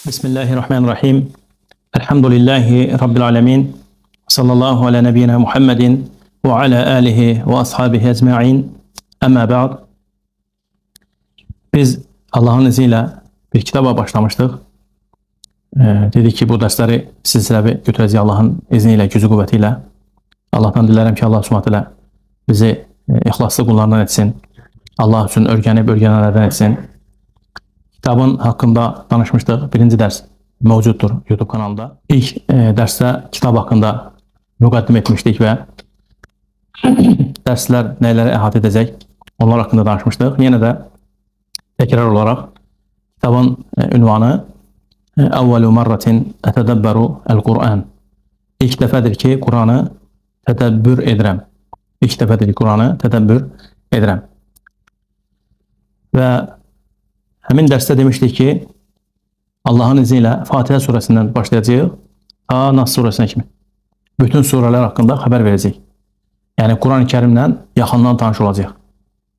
Bismillahirrahmanirrahim. Elhamdülillahi Rabbil alemin. Sallallahu ala nebiyyina Muhammedin ve ala alihi ve ashabihi ecma'in. Əmmə ba'd. Biz Allahın izni ilə bir kitaba başlamışdıq. Dedik ki, bu dərsləri silsiləvi götürəcəyik Allahın izni ilə, gücü quvvəti ilə. Allahdan dilərəm ki, Allah Subhanahu taala bizi ixlaslı qullarından etsin. Allah üçün öyrənib öyrənənlərdən etsin. Kitabın haqqında danışmışdıq. Birinci dərs mövcuddur YouTube kanalında. İlk dərsdə kitab haqqında müqəddim etmişdik və dərslər nələri əhatə edəcək, onlar haqqında danışmışdıq. Yenə də təkrar olaraq kitabın ünvanı Əvvəlu mərrətin ətədəbbəru əl-Qur'an. İlk dəfədir ki, Qur'anı tədəbbür edirəm. İlk dəfədir ki, Qur'anı tədəbbür edirəm. Və həmin dərsdə demişdik ki, Allahın izni ilə Fatihə surəsindən başlayacağıq ta Nas surəsinə kimi. Bütün surələr haqqında xəbər verəcəyik. Yəni Quran-ı Kərimlə yaxından tanış olacağıq.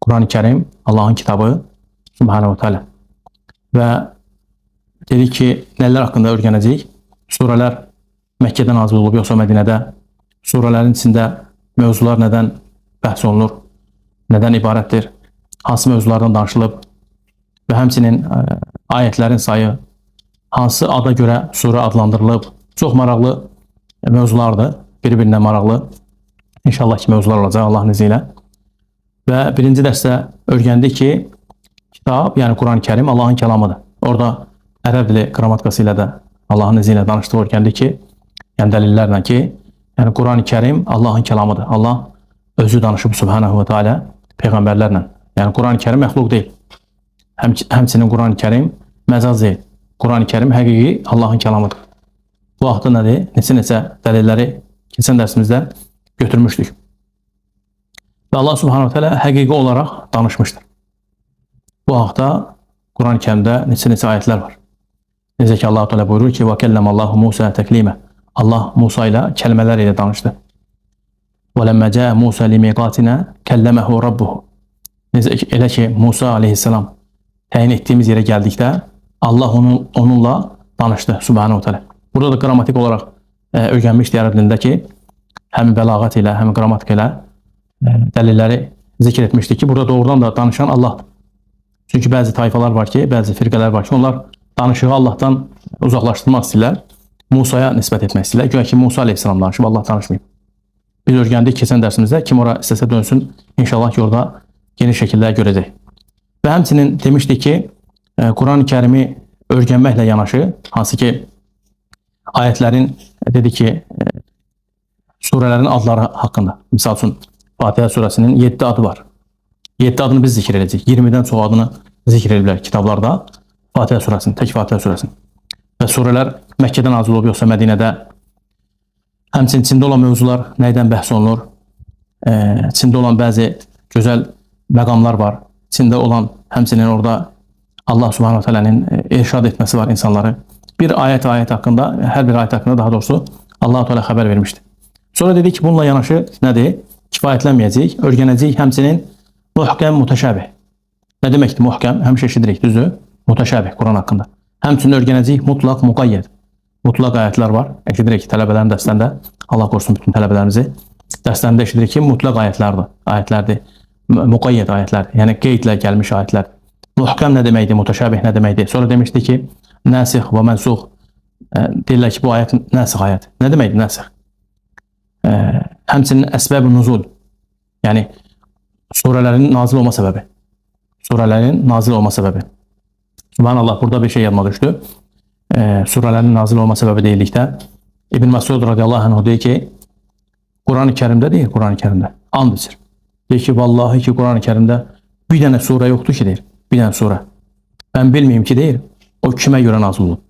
Quran-ı Kərim Allahın kitabı Subhanahu Teala. Və dedik ki, nələr haqqında öyrənəcəyik? Surələr Məkkədə nazil olub yoxsa Mədinədə? Surələrin içində mövzular nədən bəhs olunur? Nədən ibarətdir? Hansı mövzulardan danışılıb? Və həmçinin ayətlərin sayı, hansı ada görə surə adlandırılıb? Çox maraqlı mövzulardır. Bir-birinə maraqlı. İnşallah ki, mövzular olacaq Allahın izni ilə. Və birinci dərsdə öyrəndik ki, kitab, yəni Quran-ı Kərim Allahın kəlamıdır. Orada ərəb dili qrammatikası ilə də Allahın izni ilə danışdıq, öyrəndik ki, yəni dəlillərlə ki, yəni Quran-ı Kərim Allahın kəlamıdır. Allah özü danışıb Subhanahu ve Teala peyğəmbərlərlə. Yəni Quran-ı Kərim məxluq deyil. Həmçinin Quran-ı Kərim məcaz deyil. Quran-ı Kərim həqiqi Allahın kəlamıdır. Bu haqda nədir? Neçə-neçə dəlilləri keçən dərsimizdə götürmüşdük. Və Allah Subhanahu Teala həqiqi olaraq danışmışdır. Bu haqda Quran-ı Kərimdə neçə-neçə ayətlər var. Necə ki Allah Teala buyurur ki: "Və kəlləmallahu Musa təklimə." Allah Musa ilə kəlmələr ilə danışdı. "Və ləmmə cəə Musa limiqatina kəlləməhu rabbuhu." Necə ki, elə ki Musa aleyhissalam təyin etdiyimiz yerə gəldikdə Allah onunla danışdı Subhanahu Teala. Burada da qrammatik olaraq öyrənmişdik ərəb dilində ki, həm bəlağət ilə, həm qrammatik ilə dəlilləri zikr etmişdik ki, burada doğrudan da danışan Allahdır. Çünki bəzi tayfalar var ki, bəzi firqələr var ki, onlar danışığı Allahdan uzaqlaşdırmaq istəyirlər, Musaya nisbət etmək istəyirlər. Güya ki, Musa aleyhissalam danışıb, Allah danışmayıb. Biz öyrəndik keçən dərsimizdə, kim ora istəsə dönsün, inşallah ki, orada geniş şəkildə görəcək. Və həmçinin demişdik ki, Quran-ı Kərimi öyrənməklə yanaşı, hansı ki, ayətlərin, dedik ki, surələrin adları haqqında. Misal üçün, Fatihə surəsinin 7 adı var. 7 adını biz zikr edəcəyik. 20-dən çox adını zikr ediblər kitablarda. Fatihə surəsinin, tək Fatihə surəsinin. Və surələr Məkkədə nazil olub, yoxsa Mədinədə. Həmçinin içində olan mövzular nədən bəhs olunur? İçində olan bəzi gözəl məqamlar var. İçində olan həmçinin orada Allah Subhanahu Teala'nın irşad etməsi var insanları. Bir ayət haqqında, hər bir ayət haqqında daha doğrusu Allah Teala xəbər vermişdi. Sonra dedik ki, bununla yanaşı nədir? Kifayətlənməyəcəyik, öyrənəcəyik həmçinin muhkəm, mütəşəbih. Nə deməkdir muhkəm? Həmişə eşidirik, düzdür? Mütəşəbih Quran haqqında. Həmçinin öyrənəcəyik mutlaq, müqayyəd. Mutlaq ayətlər var. Eşidirik tələbələrin dərslərində. Allah qorusun bütün tələbələrimizi. Dərslərində eşidirik ki, mutlaq ayətlərdir. Ayətlərdir. Müqayyəd ayətlərdir. Yəni qeydlə gəlmiş ayətlər. Muhkəm nə deməkdir? Mütəşəbih nə deməkdir? Sonra demişdik ki, nəsix və mənsux. Deyirlər ki, bu ayət nəsix ayət. Nə deməkdir nəsix? Həmçinin əsbəb-ü nuzul. Yəni surələrin nazil olma səbəbi. Surələrin nazil olma səbəbi. Subhanallah, burada bir şey yadıma düşdü. Surələrin nazil olma səbəbi deyildikdə İbn Məsud radiyallahu anh deyir ki, Quran-ı Kərimdə deyir, Quran-ı Kərimdə and içir. Deyir ki, vallahi ki, Quran-ı Kərimdə bir dənə surə yoxdur ki, deyir. Bir dənə surə. Mən bilməyim ki, deyir, o kimə görə nazil olub?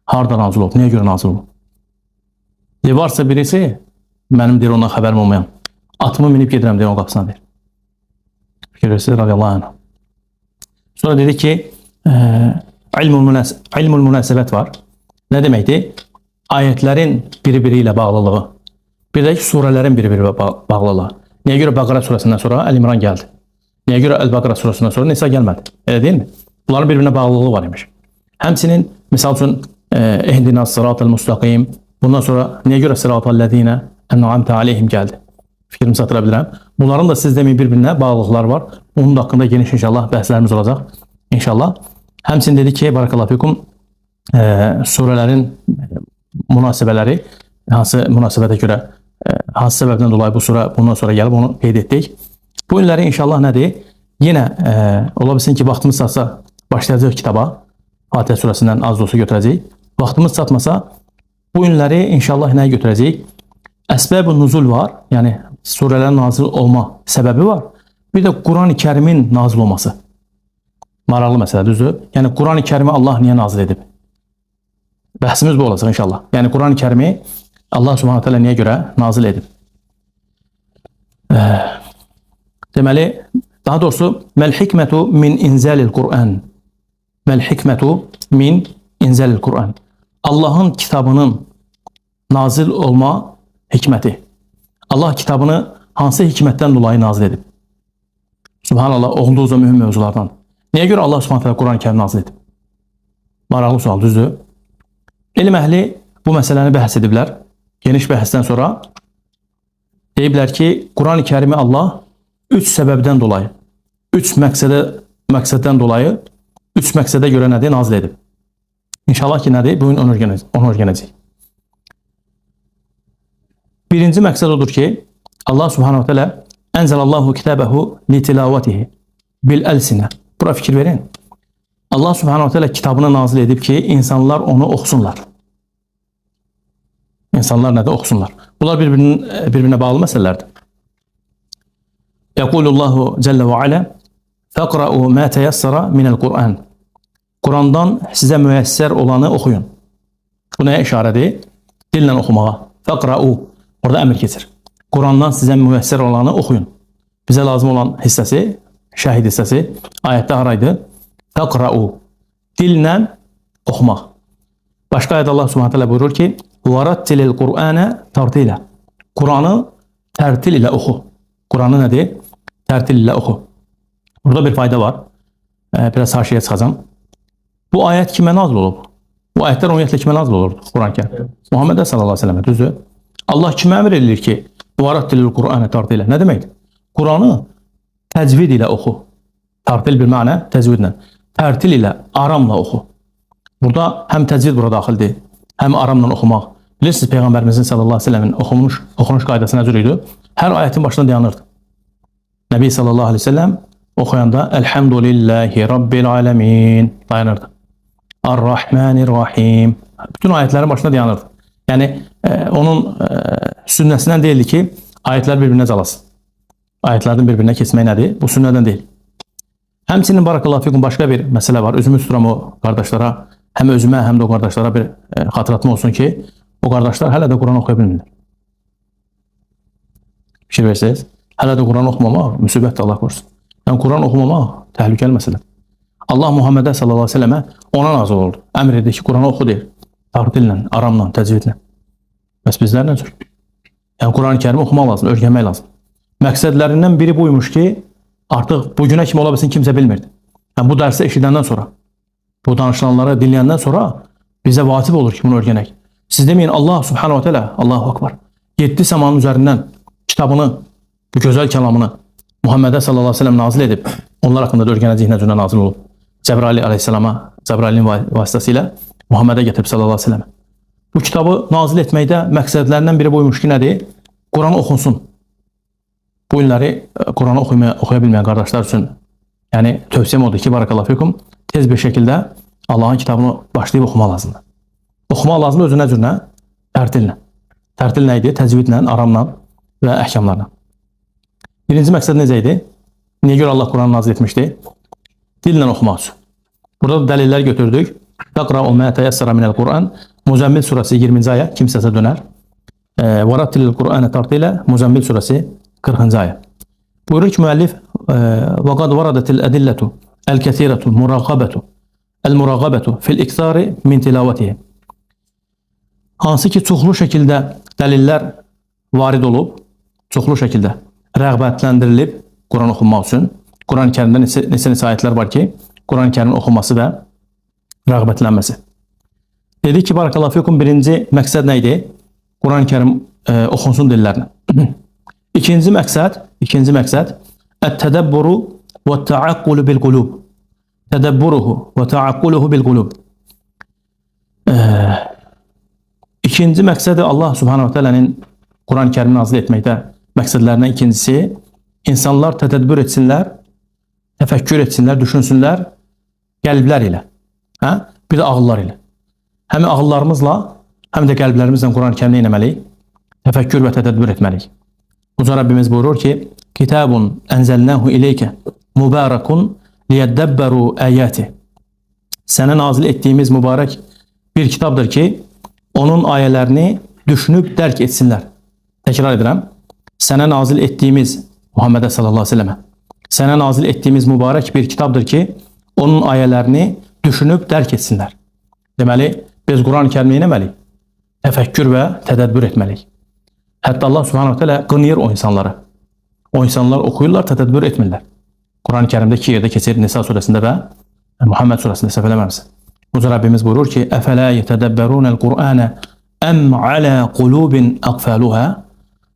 Harda nazil olub? Niyə görə nazil olub? Deyir, varsa birisi, mənim deyir, ondan xəbərim olmayan. Atımı minib gedirəm, deyir, onun qapısına deyir. Fikir radiyallahu anh. Sonra dedi ki, ilmul münasibət var. Nə deməkdir? Ayətlərin bir-biri ilə bağlılığı. Bir də ki, surələrin bir-biri ilə bağlılığı. Niyə görə Bəqara surəsindən sonra Əl-İmran gəldi? Niyə görə Əl-Bəqara surəsindən sonra Nisa gəlmədi? Elə deyilmi? Bunların bir-birinə bağlılığı var imiş. Həmçinin, misal üçün, Ehdinas sıratal müstəqim. Bundan sonra niyə görə sıratal ləzinə en'amte aleyhim gəldi? Fikrimi çatıra bilirəm. Bunların da siz deməyin bir-birinə bağlılıqlar var. Onun da haqqında geniş inşallah bəhslərimiz olacaq. İnşallah. Həmçinin dedik ki, barakallahu fikum, surələrin münasibələri, hansı münasibətə görə, hansı səbəbdən dolayı bu surə bundan sonra gəlib, onu qeyd etdik. Bu günləri inşallah nədir? Yenə ola bilsin ki, vaxtımız çatsa başlayacaq kitaba. Fatihə surəsindən az da olsa götürəcəyik. Vaxtımız çatmasa bu günləri inşallah nəyi götürəcəyik? Əsbəb-ü nuzul var, yəni surələrin nazil olma səbəbi var. Bir də Quran-ı Kərimin nazil olması. Maraqlı məsələ, düzdür? Yəni Quran-ı Kərimi Allah niyə nazil edib? Bəhsimiz bu olacaq inşallah. Yəni Quran-ı Kərimi Allah Subhanahu taala niyə görə nazil edib? Deməli, daha doğrusu məl hikmətu min inzalil Qur'an. Məl hikmətu min inzalil Qur'an. Allahın kitabının nazil olma hikməti. Allah kitabını hansı hikmətdən dolayı nazil edib? Subhanallah, olduqca mühüm mövzulardan. Niyə görə Allah Subhanahu taala Quran-ı Kərimi nazil edib? Maraqlı sual, düzdür? Elm əhli bu məsələni bəhs ediblər. Geniş bəhsdən sonra deyiblər ki, Quran-ı Kərimi Allah üç səbəbdən dolayı, üç məqsəddən dolayı, üç məqsədə görə nədir? Nazil edib. İnşallah ki, nədir? Bugün onu öyrənəcəyik. Birinci məqsəd odur ki, Allah Subhanahu teala enzelallahu kitabehu li tilavatihi bil elsinə. Bura fikir verin. Allah Subhanahu teala kitabını nazil edib ki, insanlar onu oxusunlar. İnsanlar nədir? Oxusunlar. Bunlar bir-birinə bağlı məsələlərdir. Yəqulullahu cəllə və alə fəqra'u mə təyassara minəl Qur'an. Qurandan sizə müyəssər olanı oxuyun. Bu nəyə işarədir? Dillə oxumağa. Fəqra'u. Orada əmr keçir. Qurandan sizə müyəssər olanı oxuyun. Bizə lazım olan hissəsi, şəhid hissəsi ayətdə haraydı? Fəqra'u. Dillə oxumaq. Başqa ayətdə Allah Subhanahu taala buyurur ki: "Varattilil Qur'ana tartila." Quranı tərtil ilə oxu. Quranı nədir? Tərtil ilə oxu. Burada bir fayda var. Biraz haşiyə çıxacağam. Bu ayət kimə nazil olub? Bu ayətlər ümumiyyətlə kimə nazil olurdu? Quran-ı Kərim. Muhammedə sallallahu əleyhi və səlləmə, düzdür? Allah kimə əmr edir ki, "Varattilil Qur'ana tartila"? Nə deməkdir? Quranı təcvid ilə oxu. Tartil bir mənə təcvidlə. Tərtil ilə, aramla oxu. Burada həm təcvid bura daxildir, həm aramla oxumaq. Bilirsiniz, Peyğəmbərimizin sallallahu əleyhi və səlləmin oxunuş qaydası nə cür idi? Hər ayətin başına dayanırdı. Nəbi sallallahu əleyhi və səlləm oxuyanda Elhamdülillahi Rabbil alemin dayanırdı. Ar-Rahmanir-Rahim. Bütün ayətlərin başına dayanırdı. Yəni onun sünnəsindən deyildi ki, ayətlər bir-birinə calasın. Ayətlərdən bir-birinə keçmək nədir? Bu sünnədən deyil. Həmçinin barakallahu fikum başqa bir məsələ var. Özümü tuturam o qardaşlara, həm özümə, həm də o qardaşlara bir xatırlatma olsun ki, o qardaşlar hələ də Quran oxuya bilmirlər. Fikir versiniz, hələ də Quran oxumamaq müsibətdir, Allah korusun. Yəni Quran oxumamaq təhlükəli məsələdir. Allah Muhammedə sallallahu əleyhi və səlləmə ona nazil oldu. Əmr edir ki, Quranı oxu deyir. Tartillə, aramla, təcvidlə. Bəs bizlər nə cür? Yəni Quran-ı Kərimi oxumaq lazım, öyrənmək lazım. Məqsədlərindən biri buymuş ki, artıq bugünə kimi ola bilsin kimsə bilmirdi. Yəni bu dərsi eşidəndən sonra, bu danışılanları dinləyəndən sonra bizə vacib olur ki, bunu öyrənək. Siz deməyin Allah Subhanahu ve Teala, Allahu Akbar. 7 səmanın üzərindən kitabını, bu gözəl kəlamını Muhammedə sallallahu əleyhi və səlləm nazil edib. Onlar haqqında da öyrənəcəyik nə cürə nazil olub. Cəbrail əleyhissalama, Cəbrailin vasitəsilə Muhammedə gətirib sallallahu əleyhi və səlləm. Bu kitabı nazil etməkdə məqsədlərindən biri buymuş ki, nədir? Quran oxunsun. Bu günləri Quranı oxuya bilməyən qardaşlar üçün, yəni tövsiyəm odur ki, barakallahu fikum, tez bir şəkildə Allahın kitabını başlayıb oxumaq lazımdır. Oxumaq lazımdır özü nə cür nə? Tərtillə. Tərtil nə idi? Təcvidlə, aramla və əhkamlarla. Birinci məqsəd necə idi? Niyə görə Allah Quranı nazil etmişdi? Dillə oxumaq üçün. Burada da dəlillər götürdük. Fəqra'u mə təyassara minəl Qur'an. Müzəmmil surəsi 20-ci ayə, kimsəsə dönər. Varattilil Qur'anə tartilə, Müzəmmil surəsi 40-cı ayə. Buyurur ki, müəllif, və qad varadatil ədillətu əl-kəsirətu muraqabətu əl-muraqabətu fil-iksari min tilavatihi. Hansı ki, çoxlu şəkildə dəlillər varid olub, çoxlu şəkildə rəğbətləndirilib Quran oxunmaq üçün. Quran-ı Kərimdə neçə-neçə ayətlər var ki, Quran-ı Kərimin oxunması və rəğbətlənməsi. Dedik ki, barakallahu fikum, birinci məqsəd nə idi? Quran-ı Kərim oxunsun dillərinə. İkinci məqsəd ət-tədəbburu və təaqqulu bil-qulub. Tədəbburuhu və təaqquluhu bil-qulub. İkinci məqsədi Allah Subhanahu wa Ta'ala'nın Quran-ı Kərimi nazil etməkdə məqsədlərindən ikincisi, insanlar tədəbbür etsinlər, təfəkkür etsinlər, düşünsünlər qəlblər ilə, hə? Bir də ağıllar ilə. Həm ağıllarımızla, həm də qəlblərimizlə Quran-ı Kərimi etməliyik, təfəkkür və tədəbbür etməliyik. Uca Rabbimiz buyurur ki, Kitabun ənzəlnəhu ileykə mübarakun liyəddəbbəru əyəti. Sənə nazil etdiyimiz mübarək bir kitabdır ki, onun ayələrini düşünüb dərk etsinlər. Təkrar edirəm. Sənə nazil etdiyimiz Muhammedə sallallahu aleyhi ve sellemə, sənə nazil etdiyimiz mübarək bir kitabdır ki, onun ayələrini düşünüb dərk etsinlər. Deməli, biz Quran-ı Kərimi etməliyik? Təfəkkür və tədəbbür etməliyik. Hətta Allah Subhanahu teala qınayır o insanları. O insanlar oxuyurlar, tədəbbür etmirlər. Quran-ı Kərimdə iki yerdə keçir, Nisa surəsində və Muhammed surəsində, səhv eləməmsə. Uca Rabbimiz buyurur ki, Əfələ yetədəbbərunəl Qur'anə əm alə qulubin əqfəluhə.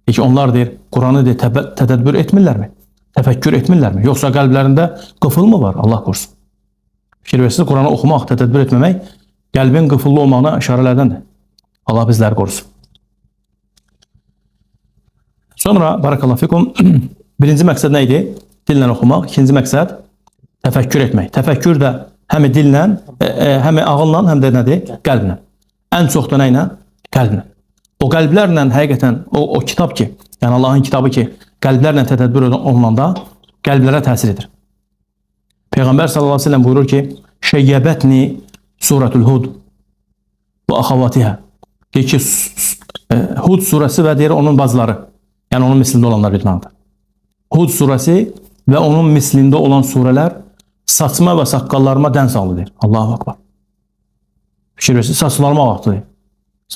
Peki onlar deyir, Quranı deyir, tədəbbür etmirlərmi? Təfəkkür etmirlərmi? Yoxsa qəlblərində qıfıl mı var? Allah korusun. Fikir versiniz, Quranı oxumaq, tədəbbür etməmək qəlbin qıfıllı olmağına işarələrdəndir. Allah bizləri korusun. Sonra, barakallahu fikum, birinci məqsəd nə idi? Dillə oxumaq. İkinci məqsəd təfəkkür etmək. Təfəkkür də həm dillə, həm ağılla, həm də nədir? Qəlblə. Ən çox da nə ilə? Qəlblə. O qəlblərlə həqiqətən o kitab ki, yəni Allahın kitabı ki, qəlblərlə tədəbbür olunanda qəlblərə təsir edir. Peyğəmbər sallallahu əleyhi və səlləm buyurur ki, Şeyyəbətni Surətul Hud və axavatiha. Deyir ki, Hud surəsi və deyir onun bacıları, yəni onun mislində olanlar bir mənada. Hud surəsi və onun mislində olan surələr saçma və saqqallarıma dən saldı deyir. Allahu akbar. Fikir versin, saçlarıma ağartdı deyir.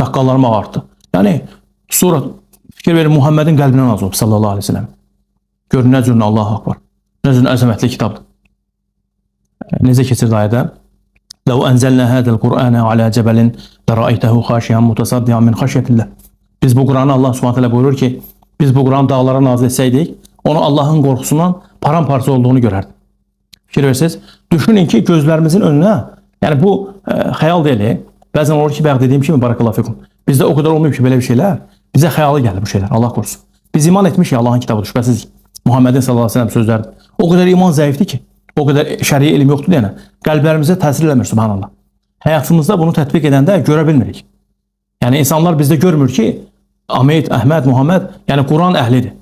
Saqqallarıma ağartdı. Yəni, surə, fikir verin, Muhammedin qəlbinə nazil olub sallallahu aleyhi ve sellem. Gör, nə cür Allahu akbar. Nə cür əzəmətli kitabdır. Necə keçirdi ayədə? Ləv ənzəlnə hədəl Qur'anə alə cəbəlin lərəaytəhu xaşiyan mutasaddiyan min xaşiyyətillah. Biz bu Qur'anı Allah Subhanahu teala buyurur ki, biz bu Qur'anı dağlara nazil etsəydik, onu Allahın qorxusundan paramparça olduğunu görərdik. Fikir versiniz, düşünün ki, gözlərimizin önünə, yəni bu xəyal deyil, bəzən olur ki, bayaq dediyim kimi, barakallahu fikum, bizdə o qədər olmayıb ki, belə bir şeylər, bizə xəyalı gəlir bu şeylər, Allah korusun. Biz iman etmişik Allahın kitabı, şübhəsiz Muhammedin sallallahu aleyhi ve sellem sözləridir. O qədər iman zəifdir ki, o qədər şəri elm yoxdur deyənə, qəlblərimizə təsir eləmir, subhanallah. Həyatımızda bunu tətbiq edəndə görə bilmirik. Yəni insanlar bizdə görmür ki, Ahmet, Əhməd, Muhammed, yəni Quran əhlidir.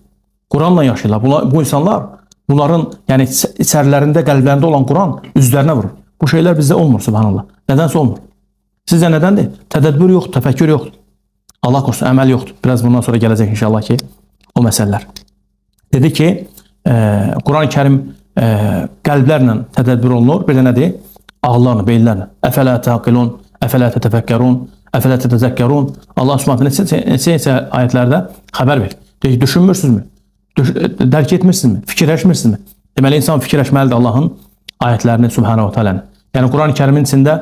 Quranla yaşayırlar. Bu insanlar, bunların yəni içərilərində, qəlblərində olan Quran üzlərinə vurur. Bu şeylər bizdə olmur, subhanallah. Nədənsə olmur. Sizcə nədəndir? Tədəbbür yoxdur, təfəkkür yoxdur. Allah korusun, əməl yoxdur. Biraz bundan sonra gələcək inşallah ki, o məsələlər. Dedi ki, Quran-ı Kərim qəlblərlə tədəbbür olunur. Bir də nədir? Ağıllarla, beyinlərlə. Əfələ təqilun, əfələ tətəfəkkərun, əfələ tətəzəkkərun. Allah Subhanahu neçə ayətlərdə xəbər verir. Deyir ki, düşünmürsünüzmü? Dərk etmirsinizmi? Fikirləşmirsinizmi? Deməli, insan fikirləşməlidir Allahın ayətlərini, Subhanahu Teala'nı. Yəni, Quran-ı Kərimin içində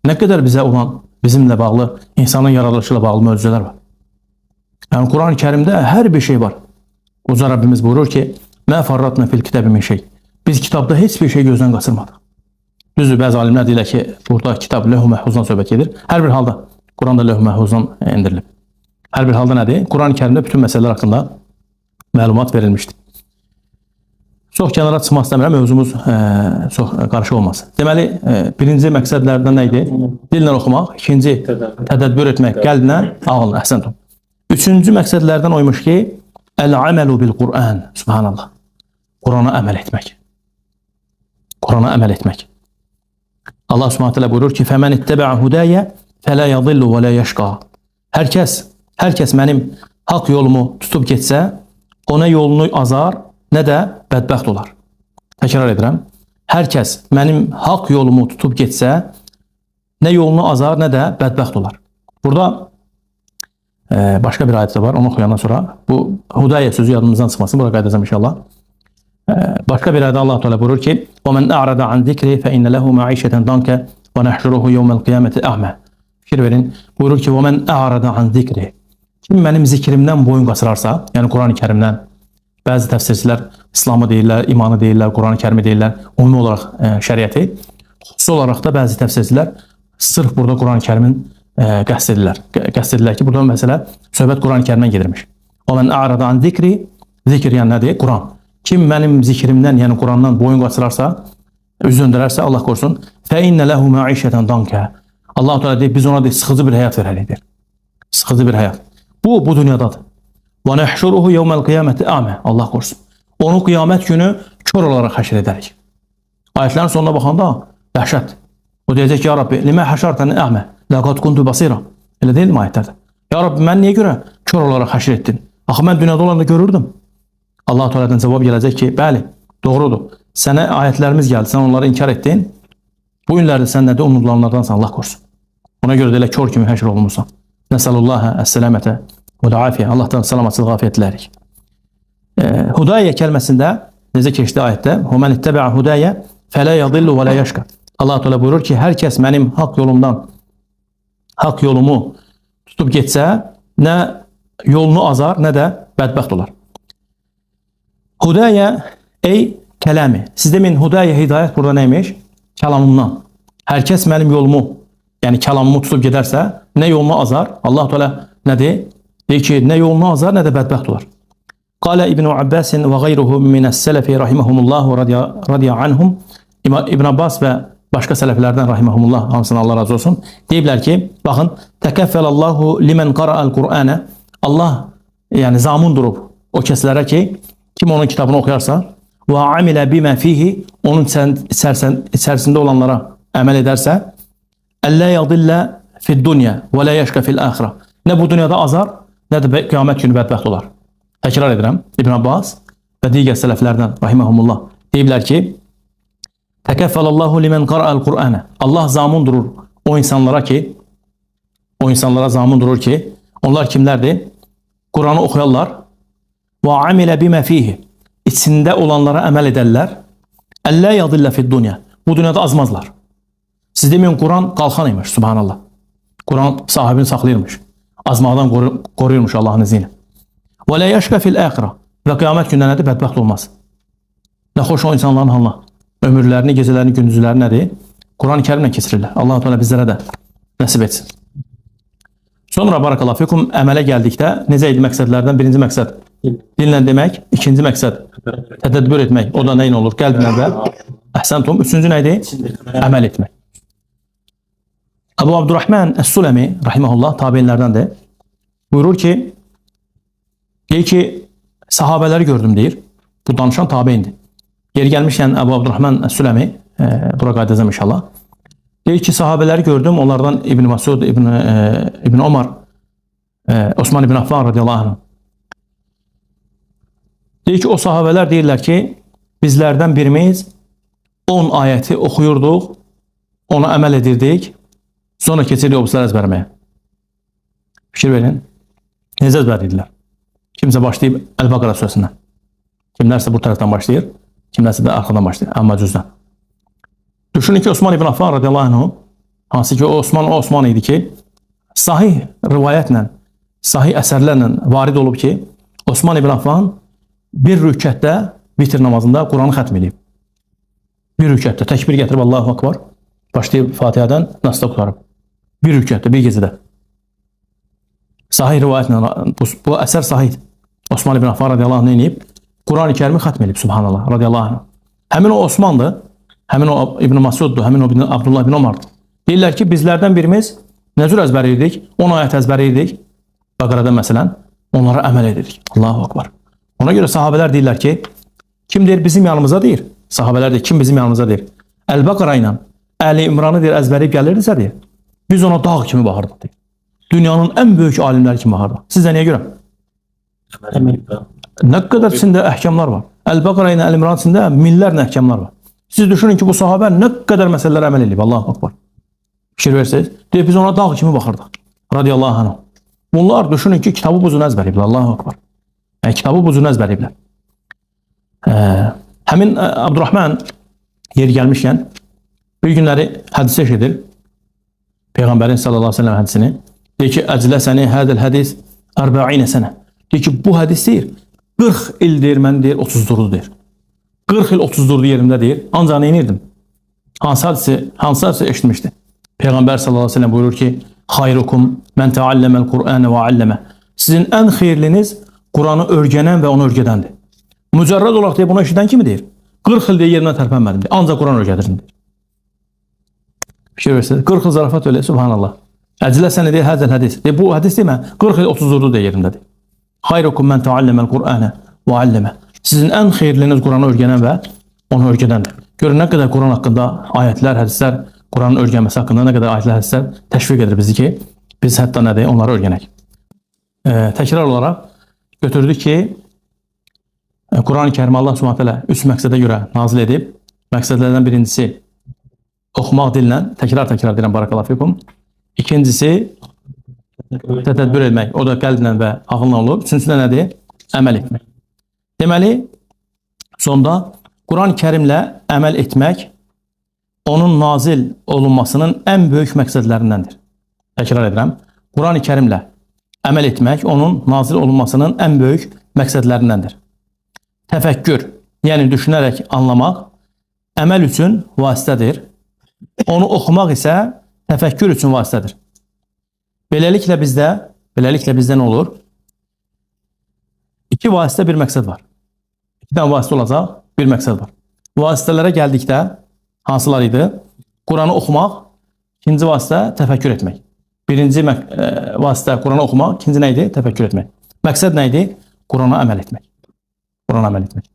nə qədər bizə olan, bizimlə bağlı, insanın yaradılışı ilə bağlı möcüzələr var. Yəni, Quran-ı Kərimdə hər bir şey var. Uca Rabbimiz buyurur ki, Mə farratna fil kitabi min şey. Biz kitabda heç bir şey gözdən qaçırmadıq. Düzdür, bəzi alimlər deyirlər ki, burada kitab lövh-ü məhfuzdan söhbət gedir. Hər bir halda Quranda lövh-ü məhfuzdan endirilib. Hər bir halda nədir? Quran-ı Kərimdə bütün məsələlər haqqında məlumat verilmişdir. Çox kənara çıxmaq istəmirəm, mövzumuz çox qarışıq olmasın. Deməli, birinci məqsədlərdən nə idi? Dillə oxumaq, ikinci tədəbbür etmək, qəlblə, ağılla, əhsən. Üçüncü məqsədlərdən oymuş ki, əl-əməlu bil-Qur'an, subhanallah. Qurana əməl etmək. Qurana əməl etmək. Allah Subhanahu teala buyurur ki, "Fəmən ittəbə'a hudaya fələ yadillu və la yəşqa." Hər kəs mənim haqq yolumu tutub getsə, o nə yolunu azar, nə də bədbəxt olar. Təkrar edirəm. Hər kəs mənim haqq yolumu tutub getsə, nə yolunu azar, nə də bədbəxt olar. Burada başqa bir ayət də var. Onu oxuyandan sonra bu hudaya sözü yadımızdan çıxmasın. Bura qayıdacağam inşallah. Başqa bir ayədə Allah Teala buyurur ki: "Və men a'rada an zikri fe inne lehu ma'işeten danka ve nahşuruhu yevmel kıyameti a'ma." Fikir verin. Buyurur ki: "Və men a'rada an zikri." Kim mənim zikrimdən boyun qaçırarsa, yəni Quran-ı Kərimdən, bəzi təfsirçilər İslamı deyirlər, imanı deyirlər, Quran-ı Kərimi deyirlər, ümumi olaraq şəriəti. Xüsusi olaraq da bəzi təfsirçilər sırf burada Quran-ı Kərimin qəsd edirlər. Qəsd edirlər ki, burada məsələ söhbət Quran-ı Kərimdən gedirmiş. O mən a'rada an zikri, zikr yəni nədir? Quran. Kim mənim zikrimdən, yəni Qurandan boyun qaçırarsa, üz döndərərsə, Allah qorusun, fə innə lehu məişətən dankə. Allah Teala deyir, biz ona deyir, sıxıcı bir həyat verərik deyir. Sıxıcı bir həyat. Bu dünyadadır. Və nəhşuruhu yevməl qiyaməti a'mə. Allah qorusun. Onu qiyamət günü kör olaraq həşr edərik. Ayətlərin sonuna baxanda dəhşət. O deyəcək ki, ya Rabbi, limə həşartəni a'mə, ləqad kuntu basira. Elə deyilmi ayətlərdə? Ya Rabbi, mən niyə görə kör olaraq həşr etdin? Axı mən dünyada olanda görürdüm. Allah Teala'dan cavab gələcək ki, bəli, doğrudur. Sənə ayətlərimiz gəldi, sən onları inkar etdin. Bu günlərdə sən nədir? Unudulanlardansan, Allah qorusun. Ona görə də elə kör kimi həşr olunmursan. Nəsəlullahə əs-sələmətə və afiyə. Allahdan salamatçılıq, afiyyət dilərik. Hudayyə kəlməsində necə keçdi ayətdə? "Və men ittaba'a hudayyə fələ yadillu və la yəşqa." Allah Teala buyurur ki, hər kəs mənim haqq yolumdan, haqq yolumu tutub getsə, nə yolunu azar, nə də bədbəxt olar. Hudayyə ey kələmi. Siz deməyin hudayyə hidayət burada neymiş? Kəlamımdan. Hər kəs mənim yolumu, yəni kəlamımı tutub gedərsə, nə yolunu azar? Allah Teala nədir? Deyir ki, nə yolunu azar, nə də bədbəxt olar. Qalə İbn Abbas və qeyruhu minəs-sələfi rahimehumullah radiya anhum. İbn Abbas və başqa sələflərdən rahimehumullah, hamısına Allah razı olsun. Deyiblər ki, baxın, təkəffəlallahu limen qara'al Qur'ana. Allah yəni zamun durub o kəslərə ki, kim onun kitabını oxuyarsa və amilə bimə fihi, onun içərisində olanlara əməl edərsə, əllə yadillə fid-dunya və la yəşqa fil-axirə. Nə bu dünyada azar, nə də qiyamət günü bədbəxt olar. Təkrar edirəm, İbn Abbas və digər sələflərdən rahimehumullah deyiblər ki, təkəffəlallahu limen qara'al Qur'ana. Allah zamun durur o insanlara ki, o insanlara zamun durur ki, onlar kimlərdir? Quranı oxuyarlar və amilə bimə fihi, içində olanlara əməl edərlər. Əllə yadillə fid-dunya. Bu dünyada azmazlar. Siz deməyin Quran qalxan imiş, subhanallah. Quran sahibini saxlayırmış. Azmaqdan qoruyurmuş Allahın izni ilə. Və la yəşqə fil-əxirə. Və qiyamət gündə nədir? Bədbəxt olmaz. Nə xoş o insanların halına. Ömürlərini, gecələrini, gündüzlərini nədir? Quran-ı Kərimlə keçirirlər. Allah-u Teala bizlərə də nəsib etsin. Sonra barakallahu fikum əmələ gəldikdə necə idi məqsədlərdən? Birinci məqsəd dinlə demək, ikinci məqsəd tədəbbür etmək. O da nə ilə olur? Qəlblə və əhsəntum. Üçüncü nə idi? Əməl etmək. Əbu Abdurrahman Əs-Suləmi rahimehullah tabiinlərdəndir. Buyurur ki, deyir ki, sahabələri gördüm deyir. Bu danışan tabeindir. Yeri gəlmişkən Əbu Abdurrahman Əs-Suləmi, bura qayıdacağam inşallah. Deyir ki, sahabələri gördüm. Onlardan İbn Masud, İbn Omar, Osman İbn Affan radiyallahu anh. Deyir ki, o sahabələr deyirlər ki, bizlərdən birimiz 10 ayəti oxuyurduq, ona əməl edirdik, sonra keçirdik o birisləri əzbərləməyə. Fikir verin, necə əzbərləyirdilər? Kimsə başlayıb Əl-Baqara surəsindən. Kimlərsə bu tərəfdən başlayır, kimlərsə də arxadan başlayır, amma cüzdən. Düşünün ki, Osman İbn Affan radiyallahu anh, hansı ki o Osman, o Osman idi ki, sahih rivayətlə, sahih əsərlərlə varid olub ki, Osman İbn Affan bir rükətdə, vitr namazında Quranı xətm edib. Bir rükətdə təkbir gətirib Allahu Akbar, başlayıb Fatihədən Nasda qurtarıb. Bir rükətdə, bir gecədə. Sahih rivayətlə, bu əsər sahihdir. Osman İbn Affan radiyallahu anh neyinib? Quran-ı Kərimi xətm edib, subhanallah, radiyallahu anh. Həmin o Osmandır, həmin o İbn Masuddur, həmin o Abdullah İbn Omardır. Deyirlər ki, bizlərdən birimiz nə cür əzbərləyirdik? 10 ayət əzbərləyirdik. Bəqərədən məsələn, onlara əməl edirdik. Allahu Akbar. Ona görə sahabələr deyirlər ki, kim deyir bizim yanımıza deyir? Sahabələr deyir, kim bizim yanımıza deyir? Əl-Bəqara ilə Əli İmranı deyir, əzbərləyib gəlirdisə deyir, biz ona dağ kimi baxırdıq deyir. Dünyanın ən böyük alimləri kimi baxırdıq. Sizə niyə görə? Nə qədər içində əhkamlar var. Əl-Bəqara ilə Əl-İmran içində minlərlə əhkamlar var. Siz düşünün ki, bu sahabə nə qədər məsələlərə əməl edib. Allahu Akbar. Fikir versiniz. Deyir, biz ona dağ kimi baxırdıq. Radiyallahu anh. Bunlar düşünün ki, kitabı bu cür əzbərləyiblər. Allahu Akbar. Yəni, kitabı bu cür əzbərləyiblər. Həmin Abdurrahman yeri gəlmişkən bir günləri hadisə eşidir. Peyğəmbərin sallallahu əleyhi və səlləm hədisini. Deyir ki, əcləsini hədəl hədis 40 sənə. Deyir ki, bu hədis deyir, 40 il deyir, mən deyir, 30 durdu deyir. 40 il 30 durdu yerimdə deyir. Ancaq nə edirdim? Hansı hədisi eşitmişdi? Peyğəmbər sallallahu əleyhi və səlləm buyurur ki, xayrukum men teallemel Qur'ane ve alleme. Sizin ən xeyirliniz Quranı öyrənən və onu öyrədəndir. Mücərrəd olaraq deyir, bunu eşidən kimi deyir? 40 il deyir, yerindən tərpənmədim deyir. Ancaq Quran öyrədirdim deyir. Fikir versiniz. 40 il zarafat öyle, subhanallah. Əcləsini deyir, həzəl hədis. Deyir, bu hədis deyil mi? 40 il 30 durdu deyir yerimdə deyir. Xayrukum men teallemel Qur'ane ve alleme. Sizin ən xeyirliniz Quranı öyrənən və onu öyrədəndir. Görün nə qədər Quran haqqında ayətlər, hədislər, Quranın öyrənməsi haqqında nə qədər ayətlər, hədislər təşviq edir bizi ki, biz hətta nədir, onları öyrənək. Təkrar olaraq götürdük ki, Quran-ı Kərimi Allah Subhanahu taala üç məqsədə görə nazil edib. Məqsədlərdən birincisi oxumaq dillə, təkrar-təkrar deyirəm barakallahu fikum. İkincisi tədəbbür etmək, o da qəlblə və ağılla olur. Üçüncüsü də nədir? Əməl etmək. Deməli, sonda Quran-ı Kərimlə əməl etmək onun nazil olunmasının ən böyük məqsədlərindəndir. Təkrar edirəm. Quran-ı Kərimlə əməl etmək onun nazil olunmasının ən böyük məqsədlərindəndir. Təfəkkür, yəni düşünərək anlamaq əməl üçün vasitədir. Onu oxumaq isə təfəkkür üçün vasitədir. Beləliklə bizdə nə olur? İki vasitə, bir məqsəd var. İki dənə vasitə olacaq, bir məqsəd var. Vasitələrə gəldikdə hansılar idi? Quranı oxumaq, ikinci vasitə təfəkkür etmək. Birinci vasitə Quranı oxumaq, ikinci nə idi? Təfəkkür etmək. Məqsəd nə idi? Qurana əməl etmək. Qurana əməl etmək.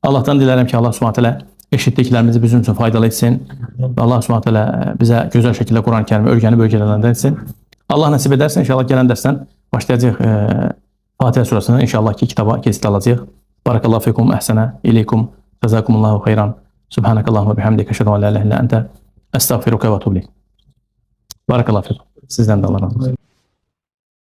Allahdan dilərəm ki, Allah Subhanahu taala eşitdiklərimizi bizim üçün faydalı etsin və Allah Subhanahu taala bizə gözəl şəkildə Quran-ı Kərimi öyrənib öyrədənlərdən etsin. Allah nəsib edərsə inşallah gələn dərsdən başlayacağıq Fatihə surəsindən inşallah ki kitaba keçid alacağıq. Barakallahu fikum, əhsənə ileykum. Cəzakumullahu xeyran. Subhanakallahumma bihamdika eşhedü en la ilahe illa ente estağfiruka ve etûbü ileyk. Barakallahu fikum. Sizdən də Allah razı olsun.